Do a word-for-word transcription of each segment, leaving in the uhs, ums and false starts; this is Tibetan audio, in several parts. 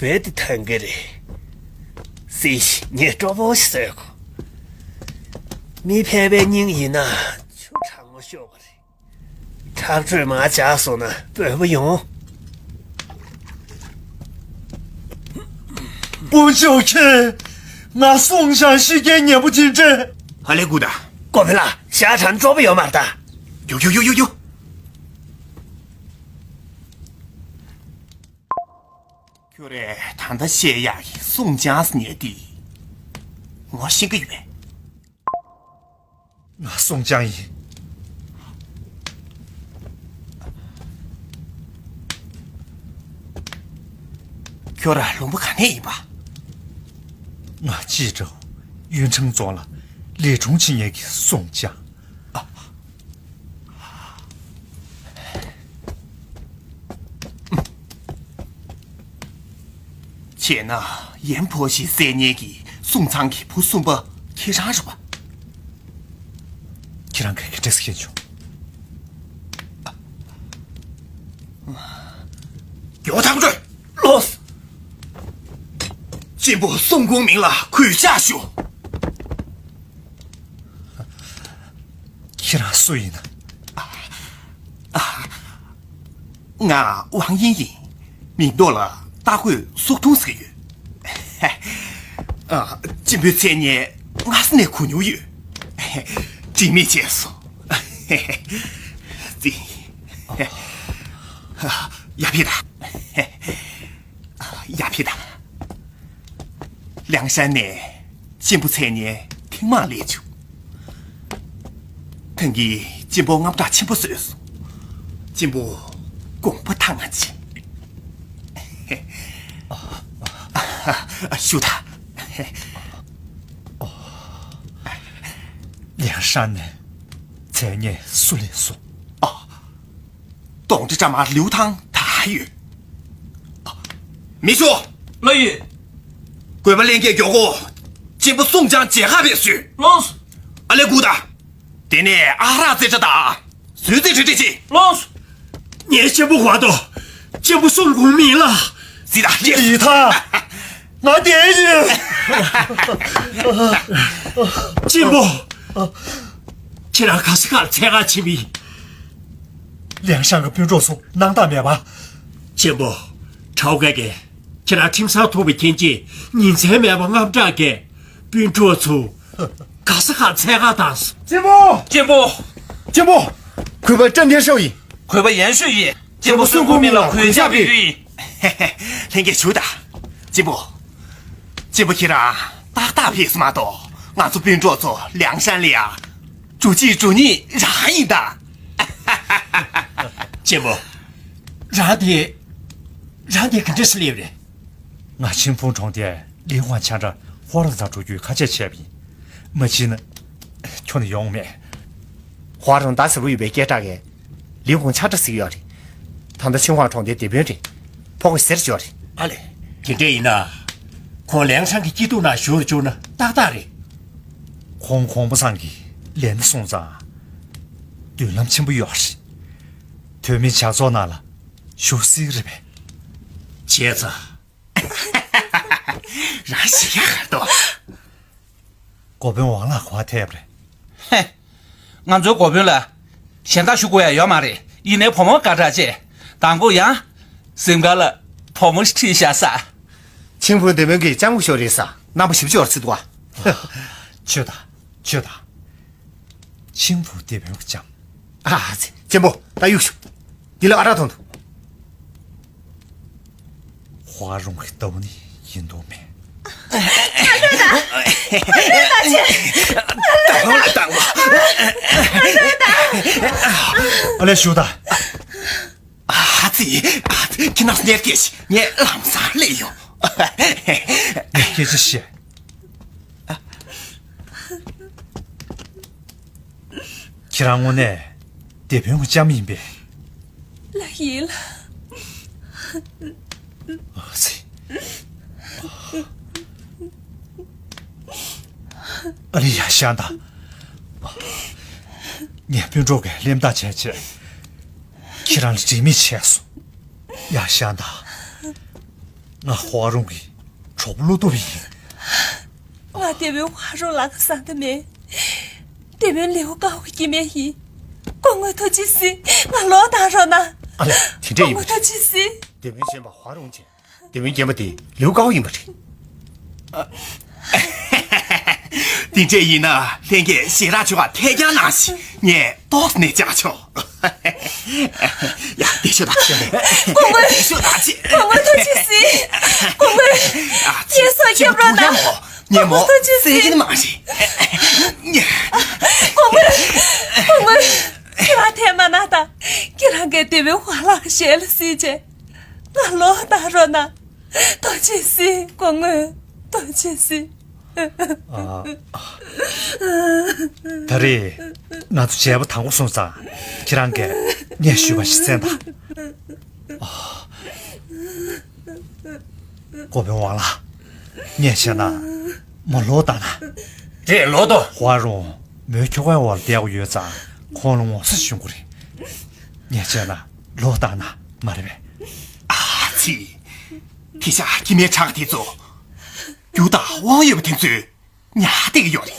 བས་དེ་ཐང་གི་རེད། སྲིད་ཞི་ངས་སྤྲོ་པོ་ཞིག་བཟོས་གོ། མི་ཕལ་པའི་སྙིང་ཡིན་ན་ཆུ་གྲང་མོ་ཤོར་བ་རེད། ཁྲག་དྲོད་མར་འཇགས་སོང་ན་སྤོས་པོ་ཡོང་། དཔོན་ཆེ་བོ་ཁྱེད། ང་སོང་ཞང་ཤི་རྐྱེན་ངན་པོ་དེ་འདྲས། ཨ་ལེ་སྐུ་ད། ཀོ་བི་ལ་ཞག་གྲངས་གྲོགས་པོ་ཡོད་མ་རེད་ད། ཡོ་ཡོ་ཡོ་ཡོ་ཡོ། ཁྱོད་རེད་ད་ལྟ་བཤད་ཡག་གི་སུང་ཅང་ཟེར་མཁན་དེ། ངོ་ཤེས་ཀྱི་ཡོད་པས། ང་སུང་ཅང་ཡིན། ཁྱོད་རང་ལུང་པ་ག་ནས་ཡིན་པ། ང་ཅི་ཀྲོའུ་ཡུན་ཁྲང་རྫོང་ལ་ལས་སྒྲུང་བྱེད་མཁན་གྱི་སུང་ཅང་། བྱས་ན་ཡན་ཕོ་ཞིག་བསད་མཁན་གྱི་སུང་ཚང་གི་བུ་གསུམ་པ་ཁྱེད་རང་རེད་པ། ཁྱེད་རང་གིས་ག་འདྲས་ཤེས་བྱུང་། མགྱོགས་ཐག་གཅོད། ལོས། གཅེན་པོ་སུང་ཀུང་མིང་ལ་གུས་ཕྱག་ཞུ། ཁྱེད་རང་སུ་ཡིན་ན། ང་ཝང་ཡིན་ཡིན། མིག་ཏོ་ལ་ལྟ་གོས་སོག་ཐུང་ཟེར་ཡོད། ཨ། གཅེན་པོའི་མཚན་སྙན་སྔ་ས་ནས་གོ་མྱོང་ཡོད། དྲི་མེད་བྱས་སོ། ཙི། ཡ་ཕི་ད། ཡ་ཕི་ད། ལིའང་ཧྲན་ནས་གཅེན་པོ་མཚན་སྙན་ཐེངས་མང་ལེན་བྱུང་། ཐེངས་འདིའི་གཅེན་པོ་དངངས་སྐྲག་ཆེན་པོ་བཟོས་སོང་། གཅེན་པོ་དགོངས་པ་དྭངས་མ་བྱས། ཞུ་དང་། ལིའང་ཧྲན་ནས་མཚན་སྙན་སུ་ལེན་སོང་། གདོན་འདྲེ་དགྲ་དམར་ལིའུ་ཐང་ད་ཡོད། མི་ཤོག་ལོས་ཡོད། དགོས་པ་ལྷན་རྒྱས་མགྱོགས་པོ། གཅེན་པོ་སུང་ཅང་མཇལ་ཁ་ཕེབས་ཤོག་ལོས། ཨ་ལེ་སྐུ་ད། དེ་ནས་ཨ་རག་རྩེ་གྲ་དང་། ཟོས་རྩེ་གྲ་འདྲ་ཅིག་ལོས། ངའི་གཅེན་པོ་ཝ་དོ། གཅེན་པོ་སུང་ཀུང་མིང་ལ། ཟི་ད་ལི་ཐ། ང་བསྡད་ཡིན། གཅེན་པོ། ཁྱེད་རང་ག་ས་གར་འཚོལ་ག་ཕྱིན་པ་ཡིན། ལིའང་ཧྲན་གྱི་སྤུན་གྲོགས་ཚོ་སྣང་དག་མེད་པ། གཅེན་པོ། ཁྲའོ་ཀའེ་གིས་ཁྱེད་རང་ཁྲིམས་སར་ཐུག་པ་མཁྱེན་རྗེས་ཉིན་མཚན་མེད་པར་དངངས་སྐྲག་གིས་སྤུན་གྲོགས་ཚོ་ག་ས་གར་འཚོལ་ག་བཏང་སོང་། གཅེན་པོ། གཅེན་པོ། གཅེན་པོ། གུས་པ་ཀྲང་ཐེན་ཧྲའོ་ཡིན། གུས་པ་ཡན་ཧྲུའུ་ཡིན། གཅེན་པོ་སུང་ཀུང་མིང་ལ་གུས་ཕྱག་ཕུལ་རྒྱུ་ཡིན། ལྷན་རྒྱས་བཞུགས་དང་། གཅེན་པོ། གཅེན་པོ་ཁྱེད་རང་ཏག་ཏག་ཕེབས་སོང་མ་གཏོགས་ང་ཚོ་སྤུན་གྲོགས་ཚོ་ལིའང་ཧྲན་ལ་ཡ། འགྲོ་གཅིག་འགྲོ་གཉིས་རང་ཡིན་ད། གཅེན་པོ། རང་དེ། རང་དེ་ག་འདྲས་སེ་སླེབས་རེད། ང་ཆིན་ཧྥུང་གྲོང་རྡལ་ལི་ཧོང་ཆ་འདྲ་ཧོ་རང་ཚང་འགྲོ་རྒྱུའི་ཁ་ཆད་བྱས་པ་ཡིན། མ་ཕྱིན་ན། ཁྱོན་ནས་ཡོང་མེད། ཧོ་རང་ད་ཟེར་བོ་ཡོད་པའི་སྐད་གྲགས་ཀྱི། ལི་ཧོང་ཆ་འདྲ་ཟེར་གྱི་ཡོད་རེད། ད་ལྟ་ཆིན་ཧྭ་གྲོང་རྡལ་སྡེ་དཔོན་རེད། ཕོ་ཁོ་ཟེར་ཅོག་རེད། ཨ་ལས། དེ་འདྲ་ཡིན་ན། ཁོང་ལིའང་ཧྲན་གྱི་སྐྱིད་སྡུག་ནང་ཞུགས་བཅུག་ན་ཏག་ཏག་རེད། ཁོང་གོང་པོ་ཚང་གི་ལས་སྣེ་སོང་ཙང་། མདུན་ལམ་ཆེན་པོ་ཡོད་རེད། དོན་མེད་ཇག་ཚོགས་ནང་ལ་ཞུགས་སྲིད་རེད་པས། བྱས་ཙང་། རང་ཞིག་ཡག་ག་འདུག་འགོ་དཔོན་ཝང་ལགས་ག་པར་ཐད་པ་རེད། ཧེ། ང་ཚོའི་འགོ་དཔོན་ལ་ཞལ་ཏ་ཞུ་དགོས་ཡ་ཡོད་མ་རེད། ཡིན་ནའི་བུ་མོ་དགའ་དྲགས་བྱས། དང་པོ་ཡང་གཟིམ་ཁང་ལ་བུ་མོ་ཞིག་ཁྲིད་བཞག་ས། ཆིང་ཧྥུང་སྡེ་དཔོན་གྱི་ལྕམ་སྐུ་ཞབས་རེད་ས། རྣམ་པ་ཞིབ་ཆོག་རེད་འདུག་ག་ཆོས་དང་། ཆོས་དང་། ཆིང་ཧྥུང་སྡེ་དཔོན་གྱི་ལྕམ། ཨ་ཙི། གཅེན་པོ་ད་གཡུག་ཞུ། འདི་ལ་ཨ་རག་ཐོན་འདུག་ཧྭ་རུང་གི་ལྟ་བུ་ནི་ཡིན་མདོག་མེད། ཨ་ལས་ཞུ་ད། ཨ་ཙི། ཨ་ཙི། ཁྱེད་རྣམས་ཉལ་གྱིས། ངས་ལམ་སང་སླེབས་ཡོང་། ངས་སྐད་ཆ་བཤད། ཁྱེད་རང་དངོས་གནས་སྡེ་དཔོན་གྱི་ལྕམ་ཡིན་པས། ལགས་ཡིན་ལགས། ཨ་ཙི། ཨ་ལི། ཡར་བཞེངས་དང་། ངས་སྤུན་གྲོགས་ཀྱི་གླེན་རྟགས་བྱས་བྱས། ཁྱེད་རང་ལ་དྲི་མེད་བྱས་སོང་། ཡར་བཞེངས་དང་། ང་ཧྭ་རུང་གི་གྲོགས་པོ་བློ་སྟོབས་ཡིན། ང་དེད་དཔོན་ཧྭ་རུང་ལགས་ཀྱི་བཟའ་ཟླ་མིན། དེད་དཔོན་ལེའུ་ཀའོ་གི་སྐྱེ་དམན་ཡིན། སྐུ་ངོ་ཐུགས་རྗེ་གཟིགས། ང་ལོག་བཏང་རོགས་གནང་། ཨ་ལས། དེ་འདྲས་ཡིན་པ་རེད། སྐུ་ངོ་ཐུགས་རྗེ་གཟིགས། དེད་དཔོན་གཞན་པ་ཧྭ་རུང་བྱས། དེད་དཔོན་རྒན་པ་དེ་ལེའུ་ཀའོ་ཡིན་པ་རེད། དེ་འདྲས་ཡིན་ན་ལྷན་རྒྱས་ཞལ་ལག་མཆོད་པ་ཐད་རྒྱག་གནང་ཞིག་ངས་ཏོག་ཙམ་ནས་བཅག་ཆོག་ཡ། དེ་ཤོད་དང་ཤོད་ནས། སྐུ་ངོ། དེ་ཤོད་དང་ཅི། སྐུ་ངོ་ཐུགས་རྗེ་གཟིགས། སྐུ་ངོ། ཨ་ཅི། ངའི་སྲོག་སྐྱོབ་རོགས་གནང་། ཉེ་མོ། སྐུ་ངོ་ཐུགས་རྗེ་གཟིགས། ཉེ་མོ། སྐུ་ངོ། སྐུ་ངོ། ཁྱེད་རང་ཐད་མ་གནང་དང་། ཁྱེད་རང་གིས་དེད་དཔོན་ཧྭ་ལགས་ཞལ་ལ་གཟིགས་བྱས། ང་ལོག་བཏང་རོགས་གནང་། ཐུགས་རྗེ་གཟིགས། སྐུ་ངོ། ཐུགས་རྗེ་གཟིགས། ཨ། ད་རེས་ང་ཚོ་མཇལ་བ་དང་པོ་སོང་ཙང་ཁྱེད་རང་གིས་སྙན་ཞུ་བ་ཞིག་གསན་དང་། ཨ། འགོ་དཔོན་ཝང་ལགས། ངས་བཤད་ན་མོ་ལོག་བཏང་ན། རེད། ལོག་དོ། ཧྭ་རུང་མོའི་ཁྱོ་གའི་འོག་ལ་བསྡད་དགོས་ཡོད་ཙང་ཁོང་ལ་ངོ་ཚ་བྱུང་གི་རེད། ངས་བཤད་ན་ལོག་བཏང་ན་མ་རེད་པས། ཨ་ཙི། དེ་ཤ་ཁྱི་མའི་ཁྲག་དེ་ཚོ། རྒྱུ་དང་དབང་ཡོད་པ་དེ་ཚོས་ཉར་བསྡད་ཀྱི་ཡོད་རེད།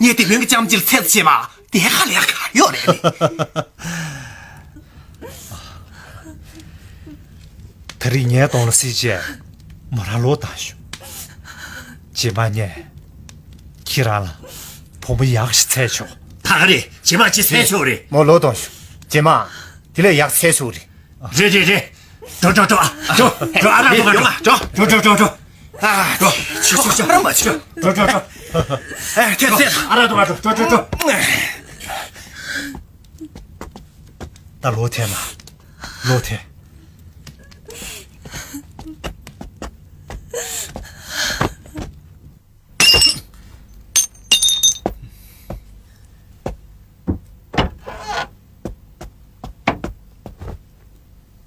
ངས་དེད་དཔོན་གྱི་ལྕམ་ཆེ་ལ་ཚད་བྱས་པ་དེ་ག་ལས་ག་ཡོད་རེད། ད་རེས་ངའི་གདོང་ལ་གཟིགས་བྱས་མོ་རང་ལོག་བཏང་ཤོག་རྗེས་མ་ངས་ཁྱེད་རང་ལ་བུ་མོ་ཡག་ཞིག་འཚོལ་ཆོག་ད་ག་རེད། རྗེས་མ་ཅི་འཚོལ་ཆོག་རེད། མོ་ལོག་གཏོང་ཤོག་རྗེས་མ་དེ་ལས་ཡག་འཚོལ་ཆོག་རེད། རེད་རེད་རེད། འགྲོ་འགྲོ་འགྲོ། འགྲོ་འགྲོ། ཨ་ར་འགྲོ། འགྲོ་འགྲོ་འགྲོ། འགྲོ་འགྲོ་འགྲོ་འགྲོ། ཨ་འགྲོ། ཆུ་ཆུ་ཆུ། ཨ་ར་མ་ཆུ། འགྲོ་འགྲོ་འགྲོ། ཨ་ཐེ་ཐེ། ཨ་ར་འགྲོ་འགྲོ་འགྲོ་འགྲོ། ད་ལོག་ཐལ་ན། ལོག་ཐལ།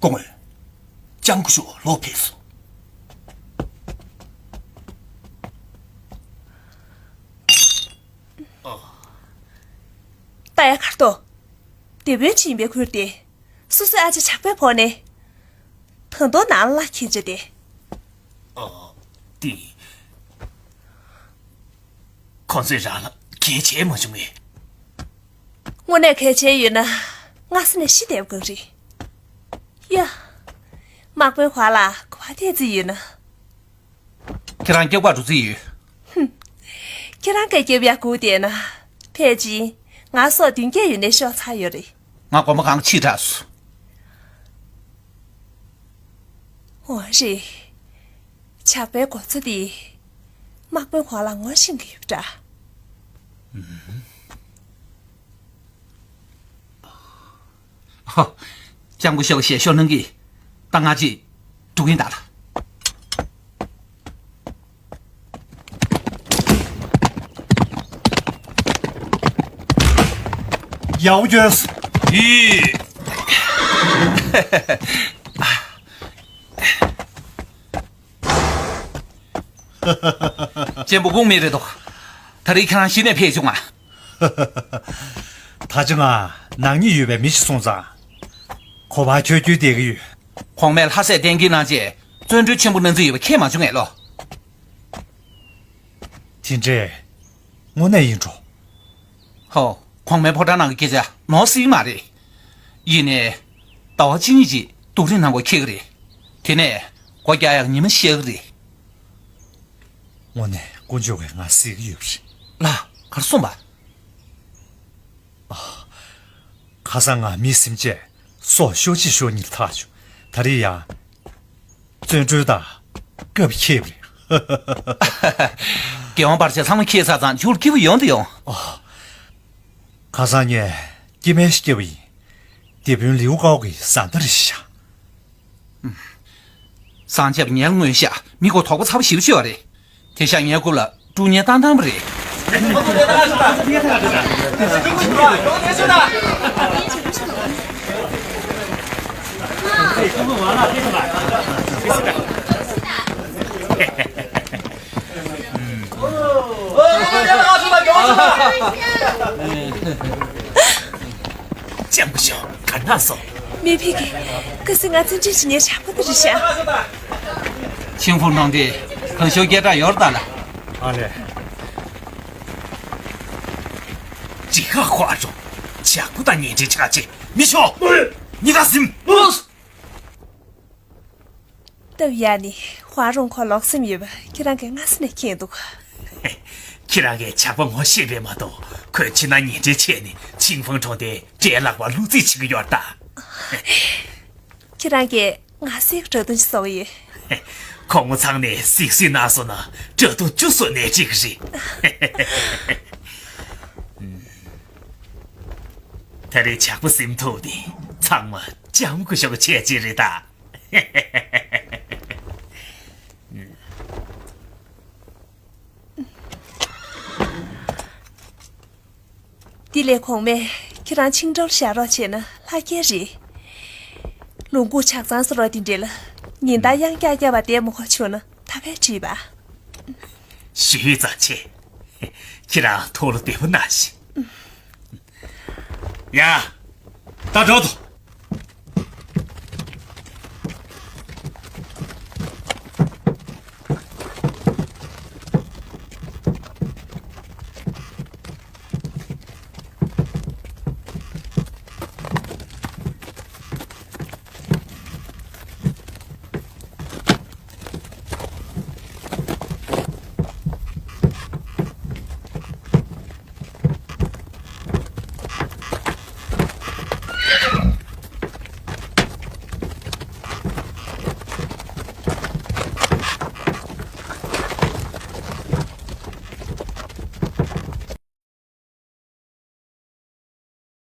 སྐུ་ངོ། ལྕམ་སྐུ་ཞབས་ལོག་ཕེབས་སོང་། ཏ་ཡ་ཁར་ཏོ། དེད་དཔོན་ཅིག་ཡིན་པའི་ཁུལ་ཏེ། སོ་སོའི་ཨ་ཅེ་ཇག་པས་ཕོག་ནས། ད་དུང་ནང་ལ་ཁྱེར་བྱས་ཏེ། ཨ། དེ། ཁོང་ཚོས་རང་ལ་གལ་ཆེ་མ་བྱུང་ངས། དངོས་གནས་གལ་ཆེ་ཡོད་ན་སྔ་ས་ནས་ཤི་བསྡད་པ་གང་རེད། ཡ། དམག་དཔོན་ཧྭ་ལགས་གོ་བ་ཐེབས་རྩིས་ཡོད་ན། ཁྱེད་རང་སྐྱོབ་ག་འགྲོ་རྩིས་ཡོད། ཧུམ། ཁྱེད་རང་གིས་སྐྱོབ་ཡག་སྒུག་བསྡད་ན། ཕལ་ཆེར་ང་སྲོག་བདུན་བརྒྱ་ཡོད་ནའི་ཤོར་ཚར་ཡོད་རེད། ང་དགོན་པ་གང་ཕྱིར་དྲགས་སོང་། འོ་རེད། ཇག་པའི་འགོ་གཙོ་དེ་དམག་དཔོན་ཧྭ་ལགས་ངོ་ཤེས་ཀྱི་ཡོད་པ་འདྲ། ལྕམ་སྐུ་ཞབས་ཞལ་ཤོར་གནང་གི། ད་ང་ཅིག་འགྲོ་གིན་གདའ་ལ། ཡག་པོ་བྱས། ཡི། གཅེན་པོ་དཔུང་མེད་རེད་དོ། ད་རེས་ཁྱེད་རང་གཞི་ནས་ཕེབས་བྱུང་ང་། ད་ཆ་ང་ནག་ཉེས་ཡོད་པའི་མི་ཞིག་སོང་ཙང་། གོ་བ་ཁྱོད་ཁྱོད་བསྡད་ཀྱི་ཡོད། གོང་མས་ལྷ་སྲས་བསྟེན་གྱིན་གནང་རྗེས་བརྩོན་འགྲུས་ཆེན་པོ་གནང་རྩིས་ཡོད་པ་ཁྱེད་མ་བྱུང་ངས་ལོ། དེ་འདྲས། དངོས་གནས་ཡིན་འགྲོ། ཧོ། གོང་མའི་ཕོ་བྲང་ནང་གི་སྐད་ཆ་ནོར་སྲིད་མ་རེད། ཡིན་ནའི། ཟླ་བ་གཅིག་གཉིས་ཅིག་སྡུག་རུས་གནང་དགོས་འཁེལ་གི་རེད། དེ་ནས་སྒོ་རྒྱག་ཡག་ཉི་མ་ཤར་གི་རེད། དངོས་གནས་དཀོན་མཆོག་གིས་ང་གཟིགས་ཀྱི་ཡོད་པ་རེད། ལགས། ག་རེ་གསུངས་པ། ཨ། ཁ་སང་ང་མི་སེམས་ཅན་སྲོག་ཤོར་གཅིག་ཤོར་གཉིས་ལ་ཐག་ཆོད། ད་རེས་ཡང་། བརྩོན་འགྲུས་དང་སྐབས་འཁེལ་བ་རེད། རྒྱལ་དབང་བར་ཆད་ཚང་མ་འཁེལ་ཚར་ཙང་ཕྱུགས་སྐྱིད་པོ་ཡོང་དུ་ཡོང་། ཨོ། ཁ་སང་ངས་སྐྱེ་དམན་ཞིག་སྐྱེས་པ་ཡིན། དེད་དཔོན་ལིའུ་ཀའོ་གི་བཟའ་ཟླ་རེད་ཤག་སངས་རྒྱས་པ་ངའི་མངོན་ཤག་མི་མགོ་དོག་པོ་ཚ་པོ་ཞེ་པོ་ཅིག་ཡོད་རེད། དེ་ཤག་ངའི་སྐུ་ལ་དཀྲུག་བརྙན་བཏང་བཏང་བ་རེད། ལྕམ་སྐུ་ཞབས་ག་ན་སོང་། མི་ཕིག་གི། ཁ་སང་ང་བཙན་བྱོལ་ཕྱི་ཉིན་ཞག་པོ་དེ་རེད་ཤག་ཆིང་ཧྥུང་གྲོང་སྡེ་གང་ཤོག་སྐད་གྲགས་ཡོད་ད་ལ། ཨ་ལས། ཅི་ཧ་ཧ་རོ། ཇག་པ་དང་ཉེ་འབྲེལ་ཆགས་ཆེ་མི་ཤོག་ཉི་ད་སིམ། སྟབས་ཡག་ནི་ཧྭ་རུང་ཁོ་ལོག་སེམས་ཡོད་པ་ཁྱེད་རང་གིས་སྔ་ས་ནས་མཁྱེན་འདུག་ཁྱེད་རང་གིས་ཇག་པ་ངོ་ཤེས་པས་མ་གཏོགས་ཁོས་ཕྱི་ནང་ཉེ་འབྲེལ་བྱས་ནས་ཆིང་ཧྥུང་གྲོང་སྡེའི་འབྲས་ལག་པ་བླུག་རྩིས་བྱེད་ཀྱི་ཡོད་ད། ཁྱེད་རང་གིས་ང་སྲིད་གྲོས་དོན་ཞིག་བཟོ་གི་ཡོད། ཁོང་ཚང་ནས་སིག་སིག་ན་སོ་ན་གྲོས་དོན་བཅུ་སོ་ནས་ཅིག་རེད། ད་རེས་ཇག་པ་སེམས་ཐུབ་དེ་ཚང་མ་ལྕམ་སྐུ་ཞབས་བྱས་ཅི་རེད་ད། དེ་ལས་གོང་མས་ཁྱེད་རང་ཆིང་ཀྲོའུ་ལ་བཞག་རོགས་བྱས་ན་ལྷག་རྐྱེན་རེད། ལུང་ཁུག་ཇག་ཚང་ཟེར་བ་དེ་འདྲས་ལ་ཉིན་ལྟར་གཡང་བཀྱག་བཀྱག་པ་བསྡད་མི་དགོས་བྱུང་ན་ད་ཕན་དྲིས་པ། ཞུས་ཙམ་བྱས། ཁྱེད་རང་ཐུགས་ལ་བདེ་པོ་གནང་ཞིག་ཡ། ད་འགྲོ་དོ།